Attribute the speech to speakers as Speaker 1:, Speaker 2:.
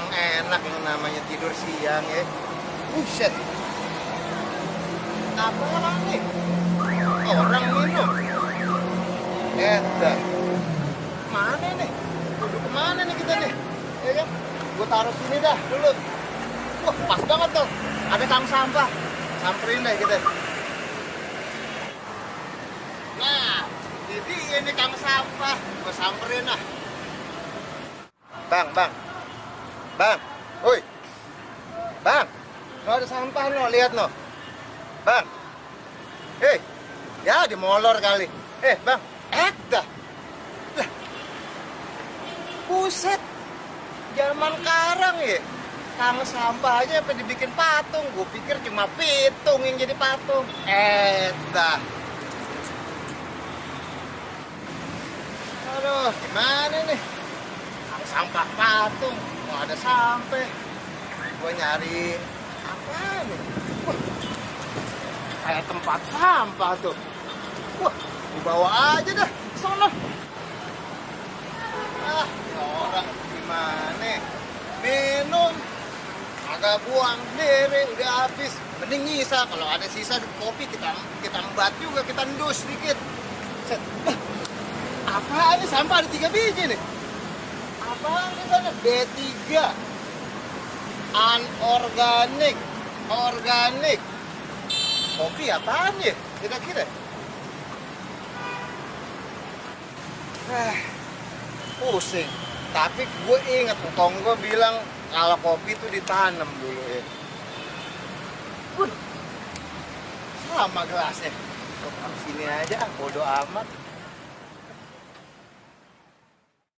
Speaker 1: Emang enak yang namanya tidur siang ya. Buset. Apa nih? Orang minum. Dah. Mana nih? Duduk kemana nih kita nih? Ya kan? Gue taruh sini dah dulu. Wah, pas banget tuh. Ada tang sampah. Samperin deh kita. Nah, jadi ini kang sampah. Gue samperin lah. Bang. Woi. Bang. Lo ada sampah no, lihat no. Bang. Hei. Ya, di molor kali. Bang. Dah. Lah. Buset. Zaman sekarang ya. Kang sampah aja sampai dibikin patung. Gue pikir cuma pitung yang jadi patung. Dah. Aduh, gimana nih? Kang sampah patung. Mau ada sampai. Gue nyari apa nih? Wah, kayak tempat sampah tuh. Wah, dibawa aja dah. Sono. Ya orang gimana? Minum. Agak buang sendiri, udah habis. Mending nyisa, kalau ada sisa kopi kita embat juga, kita endus sedikit. Apaan ini sampah ada 3 biji nih? Apaan di sana? B3 Anorganik Organik. Kopi apaan ya? Kira-kira pusing. Tapi gue inget kong gue bilang kalau kopi itu ditanam dulu ya. Sama gelasnya. Kok sini aja, bodo amat.